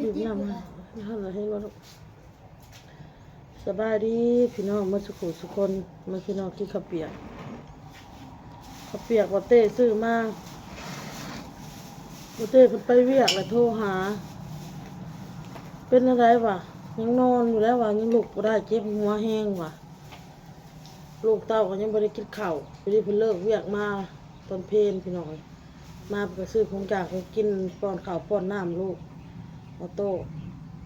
ດື່ມນ້ຳ ເຮັດແລ້ວເຮັດແລ້ວລູກ. ສະບາຍດີພີ່ນ້ອງໝົດສູ່ຜູ້ສູ່ຄົນ ມາພີ່ນ້ອງກິນເຂົ້າປຽກ. ເຂົ້າປຽກບໍ່ເຕ້ຊື້ມາ ບໍ່ເຕ້ເພິ່ນໄປວຽກແລ້ວໂທຫາ ເປັນແນວໃດຫວາ ຍັງນອນຢູ່ແລ້ວຫວາ ຍັງລຸກບໍ່ໄດ້ ເຈັບຫົວແຮງຫວາ. ລູກເຕົ້າກໍຍັງບໍ່ໄດ້ກິນເຂົ້າ ພໍດີເພິ່ນເລີກວຽກມາຕອນເພນພີ່ນ້ອງເອີຍ ມາເພິ່ນກໍຊື້ຂອງຢາກຂອງກິນ ປ້ອນເຂົ້າປ້ອນນ້ຳລູກ ເອົາໂຕ້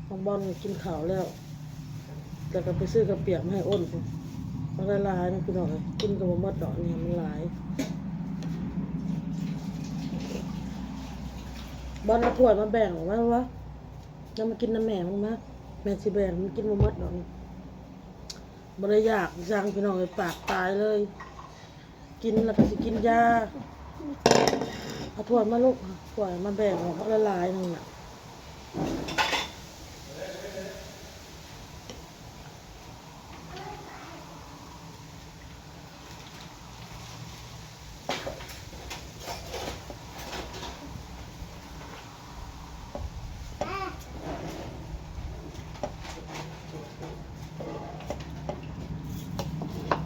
ນ້ອງບອນກໍກິນເຂົ້າແລ້ວ ແລ້ວກໍໄປຊື້ເຂົ້າປຽກມາໃຫ້ອ້ນພຸ້ນ ບັກຫຼາຍໆ ເນາະພີ່ນ້ອງເອີຍ ກິນກໍບໍ່ໝົດດອກ ນີ້ມັນຫຼາຍ. ບອນເອົາຖ້ວຍມາແບ່ງອອກມາວະ ແລ້ວມາກິນນຳແມ່ມຶງມາ ແມ່ຊິແບ່ງ ມັນກິນບໍ່ໝົດດອກ ບໍ່ໄດ້ຢາກຫຍັງພີ່ນ້ອງເອີຍ ປາກຕາຍເລີຍ ກິນແລ້ວກໍຊິກິນຢາ. ເອົາຖ້ວຍມາລູກ ຖ້ວຍມາແບ່ງອອກບັກຫຼາຍໆ ໜຶ່ງນະ.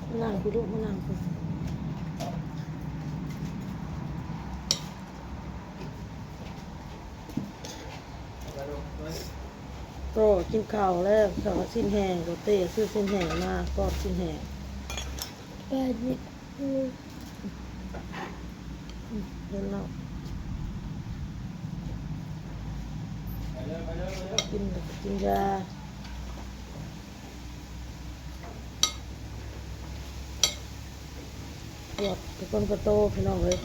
ມານັ່ງພີ້ລູກ ມານັ່ງພີ້. ໂຕກິນເຂົ້າແລ້ວ ເຂົ້າກັບຊີ້ນແຫ້ງ ໂຕເຕ້ຊື້ຊີ້ນແຫ້ງມາ ປອກຊີ້ນແຫ້ງ. ເຫັນແລ້ວ ກິນ ກິນຢາ ປວດກະຕົ້ນກະໂຕພີ່ນ້ອງເອີຍ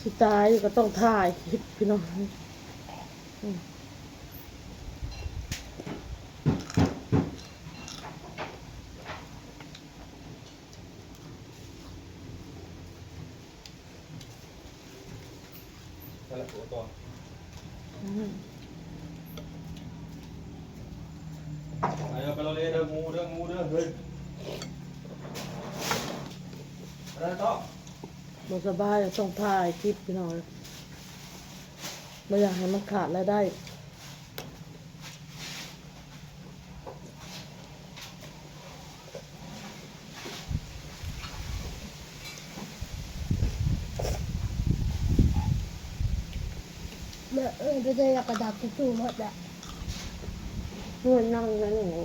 ຊິຕາຍຢູ່ກໍຕ້ອງຖ່າຍຄລິບພີ່ນ້ອງ. ໄປລະ ໂອ ຕໍ່ ອືມ ໄປເດີ ໄປເດີ ເດີ ງູເດີ ງູເດີ ເຮີ້ຍ ໄປເດີຕໍ່. ບໍ່ສະບາຍຕ້ອງຖ່າຍຄລິບພີ່ນ້ອງ ບໍ່ຢາກໃຫ້ມັນຂາດລາຍໄດ້. ແມ່ເອີຍ ໄປໃສ່ກະດາດທິດຊູ່ໝົດລະ ເງິນນັ່ງເງິນໜຶ່ງ ກະ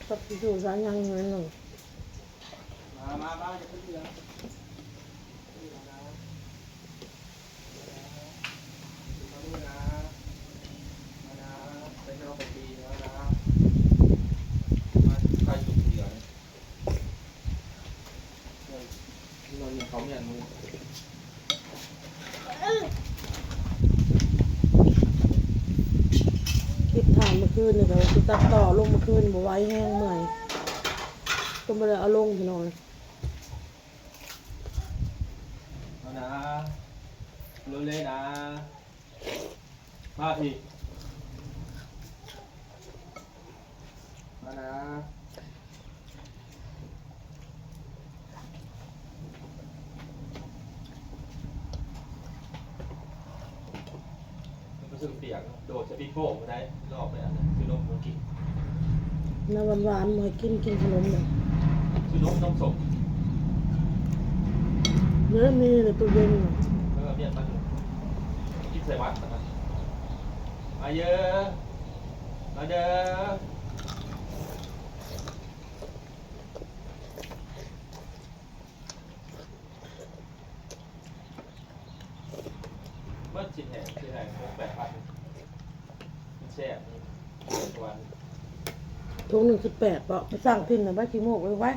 ດາດທິດຊູ່ຊະຍັງເງິນໜຶ່ງ. ມາ ມາ ມາ ຢ່າໄປເຫຼືອ ມານະ ມານະ ໄປເນາະ ໄປຕີນະ ມານະ ມາໃກ້ສຸດເຫຼືອ ເອີ ນອນຢູ່ເຂົາແມ່ນມື້ ຄລິບຖ່າຍມື້ຄືນນີ້ກໍຊິຕັດຕໍ່ລົງ ມື້ຄືນບໍ່ໄຫວແຮງ ເມື່ອຍ ກໍບໍ່ໄດ້ເອົາລົງພີ່ນ້ອງ. ມານະ ໂລເລນະ ມາພີ້ ມານະ. ມັນກໍຊື່ປຽກ ໂດດໃສ່ປີໂປ້ບໍ່ໄດ້ ລອກໄປອັນນັ້ນ ຄືນົມບໍ່ກິນ ນ້ຳຫວານໆ ບໍ່ໃຫ້ກິນ ກິນຂະໜົມເດີ ຄືນົມ ນົມສົມ ເດີ ມີໃນຕູ້ເຢັນ ເອີ ວຽນມັນ ກິນໃສ່ວັດ ມາເດີ ມາເດີ. ເບິດຊີ້ນແຫ້ງ ຊີ້ນແຫ້ງ ຫົກແປດພັນ ມັນແຊບນີ້ ສະຫວັນ ຖົງໜຶ່ງສິບແປດເບາະ ໄປສັ່ງຖິ້ມນະ ໄວ້ຂີ້ມູກໄວ້ ໄວ້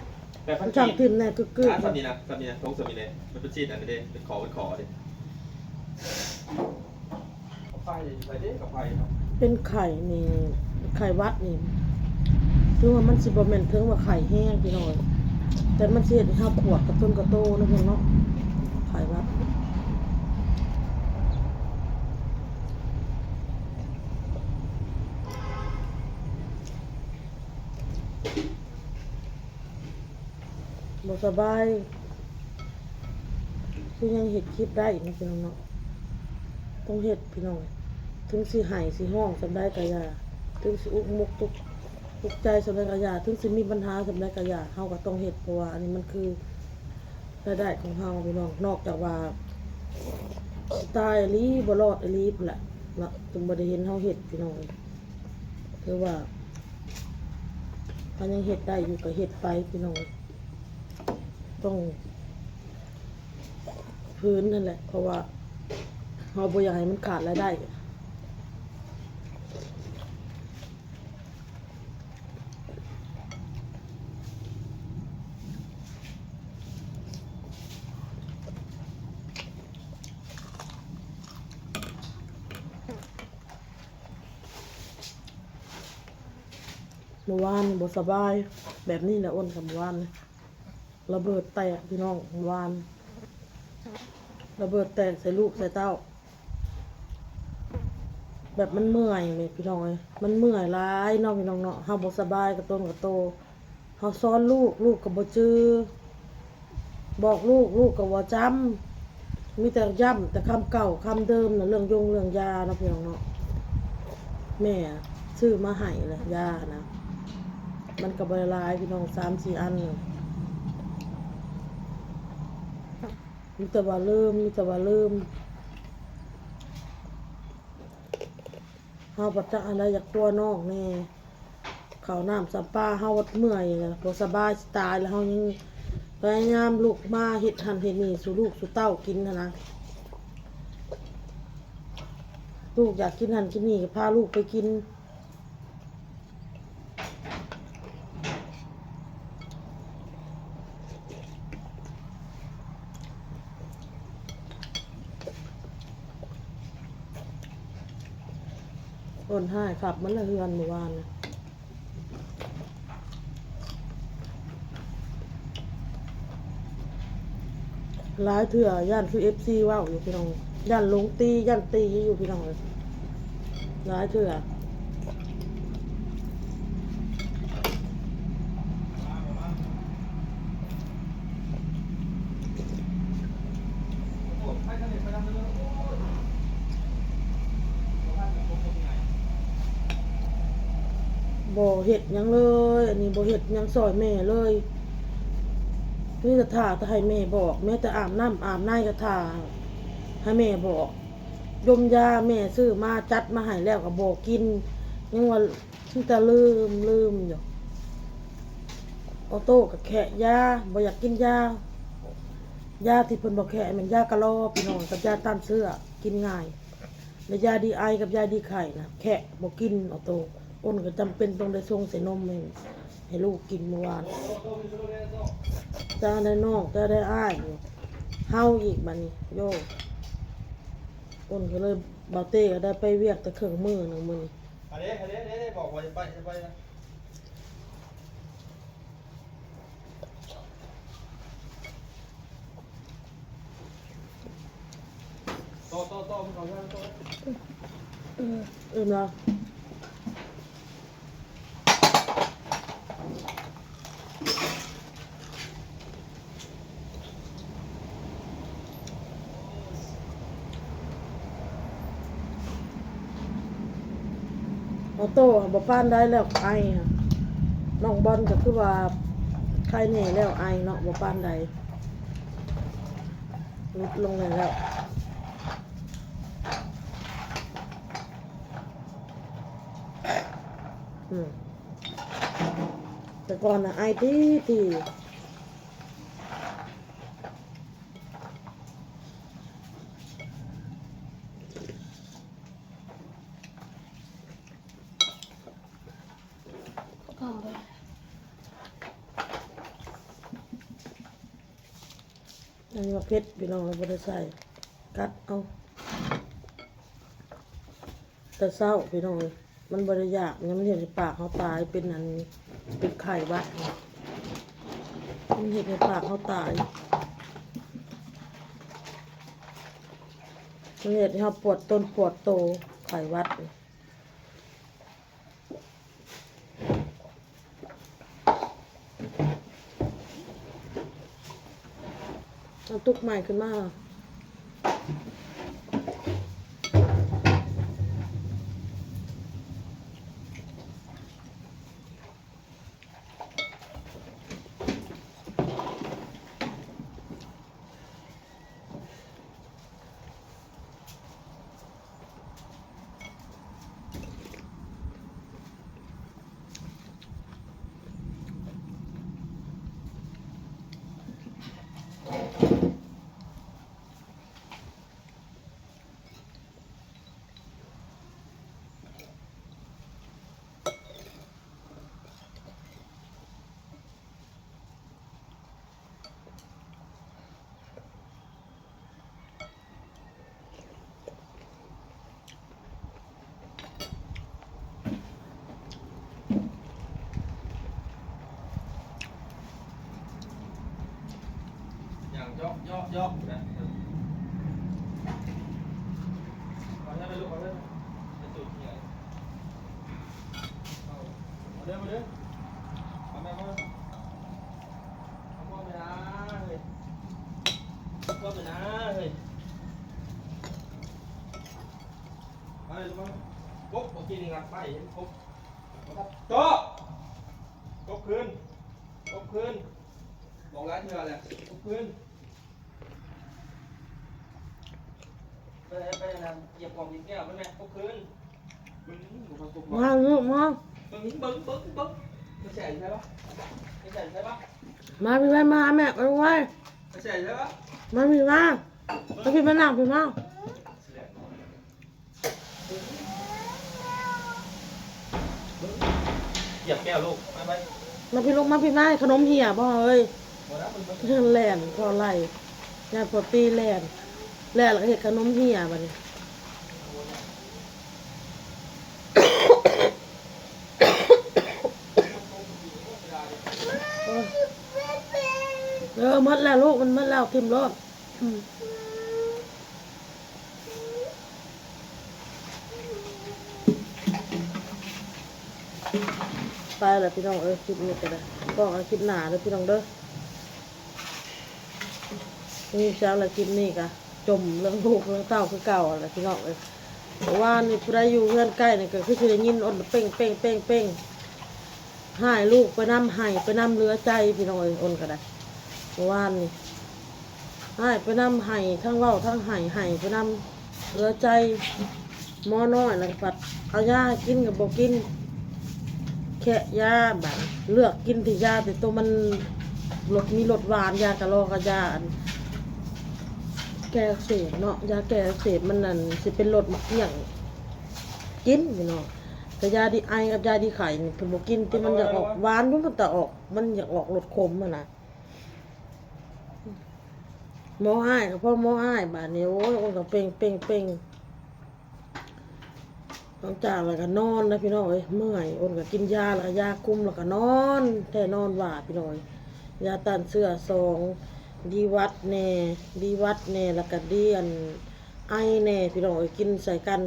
ແປດພັນ ໄປສັ່ງຖິ້ມແນ່ ກຶກໆ ອ່າ ສ່ຳນີ້ນະ ສ່ຳນີ້ນະ ຖົງສ່ຳນີ້ເດ້ ມັນເປັນຊີ້ນອັນນີ້ເດ້ ເປັນຂໍ ເປັນຂໍເດ້. ເປັນໄຂ້ນີ້ ໄຂ້ຫວັດນີ້ ຖືວ່າມັນຊິບໍ່ແມ່ນເຖິງວ່າໄຂ້ແຮງພີ່ນ້ອງ ແຕ່ມັນຊິເຮັດໃຫ້ເຮົາປວດກະຕົ້ນກະໂຕເນາະ ເນາະ ໄຂ້ຫວັດ. ບໍ່ ສະບາຍ ຄືຍັງເຮັດຄລິບໄດ້ເນາະ ພີ່ນ້ອງເນາະ. ຕ້ອງເຮັດ ພີ່ນ້ອງເອີຍ. ເຖິງຊິໄຫ້ຊິຮ້ອງສ່ຳໃດກະຢ່າ, ເຖິງຊິອຸກມົກທຸກ ທຸກໃຈສ່ຳໃດກະຢ່າ, ເຖິງຊິມີບັນຫາສ່ຳໃດກະຢ່າ, ເຮົາກະຕ້ອງເຮັດ ເພາະວ່າອັນນີ້ມັນຄືລາຍໄດ້ຂອງເຮົາ ພີ່ນ້ອງ. ນອກຈາກວ່າຊິຕາຍອີ່ຫຼີ ບໍ່ລອດອີ່ຫຼີພຸ້ນແຫຼະເນາະ, ຈຶ່ງບໍ່ໄດ້ເຫັນເຮົາເຮັດ ພີ່ນ້ອງເອີຍ. ຖືວ່າເຮົາຍັງເຮັດໄດ້ຢູ່ກະເຮັດໄປ ພີ່ນ້ອງເອີຍ. ຕ້ອງຝືນຫັ້ນແຫຼະ ເພາະວ່າເຮົາບໍ່ຢາກໃຫ້ມັນຂາດລາຍໄດ້. ມື້ວານນີ້ບໍ່ສະບາຍ ແບບນີ້ແຫຼະ ອ້ນກະມື້ວານນີ້ ລະເບີດແຕກ ພີ່ນ້ອງ. ມື້ວານລະເບີດແຕກໃສ່ລູກໃສ່ເຕົ້າ ແບບມັນເມື່ອຍແມ່ ພີ່ນ້ອງເອີຍ. ມັນເມື່ອຍຫຼາຍເນາະ ພີ່ນ້ອງເນາະ. ເຮົາບໍ່ສະບາຍກະຕົນກະໂຕ ເຮົາສອນລູກ ລູກກະບໍ່ຈື່, ບອກລູກ ລູກກະບໍ່ຈຳ, ມີແຕ່ຢ້ຳແຕ່ຄຳເກົ່າຄຳເດີມນະ ເລື່ອງຢົງເລື່ອງຢາເນາະ ພີ່ນ້ອງເນາະ. ແມ່ຊື້ມາໃຫ້ລະ ຢານະ ມັນກະບໍ່ໄດ້ຫຼາຍ ພີ່ນ້ອງ ສາມສີ່ອັນ ມີແຕ່ວ່າລືມ ມີແຕ່ວ່າລືມ. ເຮົາພັດຈັກອັນໃດຢາກປົວນ້ອງແດ່ ເຂົ້ານ້ຳສຳປາ ເຮົາເມື່ອຍ ບໍ່ສະບາຍຊິຕາຍ ແລ້ວເຮົາຍັງພະຍາຍາມລຸກມາເຮັດຫັ້ນເຮັດນີ້ສູ່ລູກສູ່ເຕົ້າກິນຫັ້ນນະ. ລູກຢາກກິນຫັ້ນກິນນີ້ກະພາລູກໄປກິນ. ຝົນຮ້າຍຄັກມັນລະເຮືອນມື້ວານນະ. ຫຼາຍເທື່ອຢ້ານຄືເອັຟຊີເວົ້າຢູ່ ພີ່ນ້ອງ, ຢ້ານຫຼົງຕີ ຢ້ານຕີຢູ່ ພີ່ນ້ອງເອີຍ. ຫຼາຍເທື່ອ ບໍ່ເຮັດຫຍັງເລີຍ ອັນນີ້ບໍ່ເຮັດຫຍັງຊ່ອຍແມ່ເລີຍ. ມີແຕ່ຖ້າແຕ່ໃຫ້ແມ່ບອກ, ແມ້ແຕ່ອາບນ້ຳອາບໃນກະຖ້າໃຫ້ແມ່ບອກ. ຢົມຢາແມ່ຊື້ມາຈັດມາໃຫ້ແລ້ວກະບໍ່ກິນ, ຍັງວ່າມີແຕ່ລືມ ລືມຢູ່. ອອໂຕ້ກະແຄະຢາ ບໍ່ຢາກກິນຢາ. ຢາທີ່ເພິ່ນບໍ່ແຄະແມ່ນຢາກະລໍ ພີ່ນ້ອງ, ກັບຢາຕ້ານເຊື້ອ ກິນງ່າຍ. ແລະຢາດີໄອກັບຢາດີໄຂ້ນະ ແຄະບໍ່ກິນ. ອອໂຕ້ ອ້ນກະຈຳເປັນຕ້ອງໄດ້ຊົງໃສ່ນົມໃຫ້ ໃຫ້ລູກກິນມື້ວານ. ຈາໄດ້ນ້ອງ ຈາໄດ້ອ້າຍ ເຮົາອີກບາດນີ້ ໂຢ. ອ້ນກະເລີຍ ບ່າວເຕ້ກະໄດ້ໄປວຽກແຕ່ເຄິ່ງມື້ໜຶ່ງມື້ນີ້. ເອີ ເອີນະ ອອໂຕ້ບໍ່ປານໃດແລ້ວ ໄອ. ນ້ອງບອນກະຄືວ່າໄຄແນ່ແລ້ວ ໄອເນາະ ບໍ່ປານໃດ ຫຼຸດລົງແນ່ແລ້ວ. ອືມ ແຕ່ກ່ອນນະໄອຕິ ອັນນີ້ໝາກເຜັດ ພີ່ນ້ອງ ເຮົາບໍ່ໄດ້ໃສ່ ກັດເອົາ. ແຕ່ເຊົ້າພີ່ນ້ອງເອີຍ ມັນບໍ່ໄດ້ຢາກຫຍັງ ມັນເຮັດໃຫ້ປາກເຮົາຕາຍ ເປັນອັນ ເປັນໄຂ້ຫວັດ ມັນເຮັດໃຫ້ປາກເຮົາຕາຍ ມັນເຮັດໃຫ້ເຮົາປວດຕົນປວດໂຕ ໄຂ້ຫວັດ. ເອົາຕຸກໃໝ່ຂຶ້ນມາ. ຍ່າງເຈາະໆໆ ເອົາເດີລູກ ເອົາເດີ ໄປຈູດເຫື່ອ ເອົາເດີ ມາເດີ ມາແມ່ ມາ ເອົາພວກໄປນາເຮີ້ຍ ພວກໄປນາເຮີ້ຍ ມາເລີຍລູກ ມາ ກົບ ເມື່ອກີ້ນີ້ງັດໄປ ເຫັນກົບ ເຈາະ ກົບຄືນ ກົບຄືນ ບອກຫຼາຍເທື່ອແລ້ວ ກົບຄືນ. ໄປ ໄປ ໄປ ອັນນັ້ນ ຢຽບຂອງກິນແກ້ວມັນແມ່ ກົບຄືນ ເບິ່ງ ມາລູກມາ ເບິ່ງ ເບິ່ງ ເບິ່ງ ເບິ່ງ ໄປໃສ່ໃສ່ບໍ່ ໄປໃສ່ໃສ່ບໍ່ ມາພີ່ໄວ ມາຫາແມ່ໄວ ໄປໃສ່ໃສ່ບໍ່ ມາພີ່ມາ ມາພີ່ມານັ່ງພີ່ມາ. ຢຽບແກ້ວລູກ ໄປ ໄປ ມາພີ່ລູກ ມາພີ່ມາ ຂະໜົມເຫ່ຍບໍ່ເອີຍ ບໍ່ໄດ້ ມັນ ມັນ ແລ່ນພໍໄລ່ຍາດພໍຕີແລ່ນ ແລ່ນແລ້ວກໍເຮັດຂະໜົມເຫ່ຍບັດນີ້ ເອີ ເອີ ໝົດແລ້ວລູກ ມັນໝົດແລ້ວ ຖິ້ມໂລດ. ອືມ ໄປລະພີ່ນ້ອງເອີຍ ຄລິບນີ້ກໍໄດ້ ພໍ້ກັນຄລິບໜ້າເດີພີ່ນ້ອງເດີ. ມີຫຍັງລະ ຄລິບນີ້ກໍຈົ່ມເລື່ອງລູກເລື່ອງເຕົ້າຄືເກົ່າຫັ້ນລະພີ່ນ້ອງເອີຍ. ເມື່ອວານນີ້ຜູ້ໃດຢູ່ເຮືອນໃກ້ນີ້ກໍຄືຊິໄດ້ຍິນອົນເປັງໆໆ ຮ້າຍລູກໄປນຳ ໄຫ້ໄປນຳ ເຫຼືອໃຈພີ່ນ້ອງເອີຍ ອົນກໍໄດ້ ເມື່ອວານນີ້ ຮ້າຍໄປນຳ ໄຫ້ທັງເວົ້າທັງໄຫ້ ໄຫ້ໄປນຳ ເຫຼືອໃຈ. ໝໍນ້ອຍນະ ພັດເອົາຢາໃຫ້ກິນກໍບໍ່ກິນ ແຄະຢາ ບາດເລືອກກິນແຕ່ຢາແຕ່ໂຕມັນລົດ ມີລົດຫວານ ຢາກະລໍກັບຢາອັນແກ້ອັກເສບເນາະ ຢາແກ້ອັກເສບມັນນັ້ນ ຊິເປັນລົດໝາກກ້ຽງ ກິນພີ່ນ້ອງ. ແຕ່ຢາດີໄອກັບຢາດີໄຂ້ນີ້ເພິ່ນບໍ່ກິນ ທີ່ມັນຢາກອອກຫວານຢູ່ ມັນຕາອອກ ມັນຢາກອອກລົດຂົມຫັ້ນນະ. ໝໍອ້າຍກໍພໍໝໍອ້າຍບາດນີ້ ໂອ້ຍ ອົນກໍເປັງໆໆ. ຫຼັງຈາກແລ້ວກໍນອນນະພີ່ນ້ອງເອີຍ ເມື່ອຍ ອົນກໍກິນຢາ ແລ້ວກໍຢາຄຸມ ແລ້ວກໍນອນແທ້ນອນວ່າພີ່ນ້ອງເອີຍ. ຢາຕ້ານເຊື້ອສອງ ດີວັດແດ່ ດີວັດແດ່ ແລ້ວກໍດີອັນ ໄອແດ່ພີ່ນ້ອງເອີຍ ກິນໃສ່ກັນ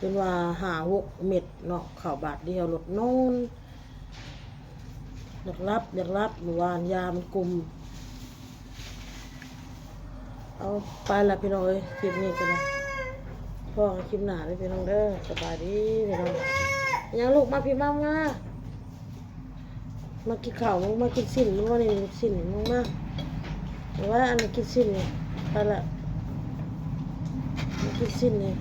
ຈົນວ່າຫ້າຫົກເມັດເນາະ ເຂົ້າບາດດຽວໂລດ ນອນ ຢາກຫຼັບ ຢາກຫຼັບ ມື້ວານຢາມັນກຸມ. ເອົາ ໄປລະພີ່ນ້ອງເອີຍ ຄລິບນີ້ກໍໄດ້ ພໍ້ກັນຄລິບໜ້າເດີພີ່ນ້ອງເດີ ສະບາຍດີພີ່ນ້ອງ. ຫຍັງລູກ ມາພີ່ ມາ ມາ. ມາກິນເຂົ້າ ມາກິນຊີ້ນ ມານີ້ຊີ້ນ ມາ ມາ ວ່າອັນນີ້ກິນຊີ້ນນີ້ ໄປລະ ມາກິນຊີ້ນນີ້